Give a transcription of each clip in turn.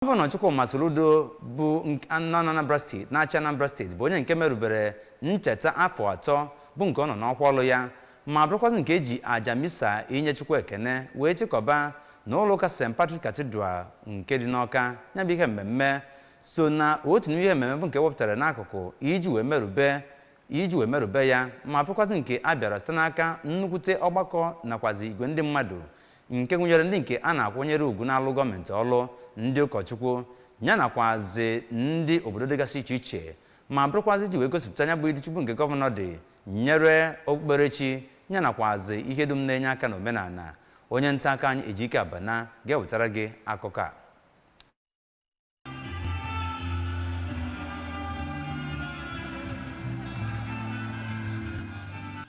Gọvanọ Chukwuma Soludo bụ nọ na Anambra Steeti na-achị Anambra Steeti bụ onye nke merubere ncheta afọ 3 bụ nke ọ nọ n'ọkwa ọlụ ya, ma bụrụkwazị nke eji aja misa inye Chukwu ekene wee chịkọba n'ụlọ ụka St. Patrick Cathedral nke dị n'Awka. Ya bụ ihe mmemme so na otu n'ime ihe mmemme bụ nke wepụtara n'akụkụ iji wee merube ya, ma bụrụkwazị nke a bịara site n'aka nnukwute ọgbakọ nakwazi igwe ndị mmadụ nke gụnyere ndị nke a na-akwanyere ugwu n'alụ gọọmenti ọlụ, ndị ụkọchukwu ya nakwazi ndị obodo dịgasị iche iche, ma bụrụkwazị iji wee gosipụta ya bụ ịdị chukwu nke gọvanọ dị nyere okpukperechi ya nakwazi ihe dum na-enye aka n'omenala. Onye nta aka anyị Ejike Abana ga-ewetara gị akụkọ a.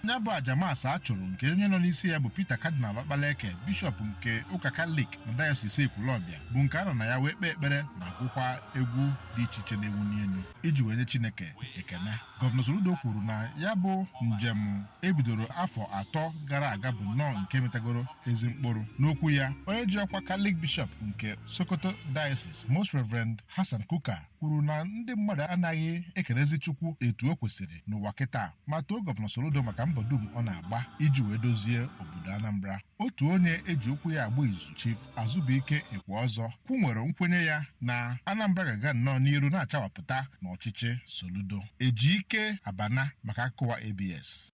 Ya bụ aja maasị a chụrụ, nke onye nọ n'isi ya bụ Peter Cardinal Okpaleke, bishọp nke ụka Katọlik na dayọsis Ekwulọbịa, bụ nke a nọ na ya wee kpee ekpere ma gụkwa egwu dị iche iche na-ewuli elu iji wee nye Chineke ekene. Gọvanọ Soludo kwuru na ya bụ njem ebidoro afọ 3 gara aga bụ nnọọ nke metagoro ezi mkpụrụ. N'okwu ya, onye ji ọkwa Katọlik bishọp nke Sokoto Diocese, Most Reverend Hassan Kuka, kwuru na ndị mmadụ anaghị ekerezi Chukwu etu o kwesịrị n'ụwa kịta, ma too Gọvanọ Soludo maka mbọ dum ọ na-agba iji wee dozie obodo Anambra. Otu onye eji okwu ya agba izu, Chief Azụbụike Ekweọzọ, kwunwere nkwenye ya na Anambra ga-aga nnọọ n'iru na-achawapụta n'ọchịchị Soludo. Ejike Abana maka akụwa ABS.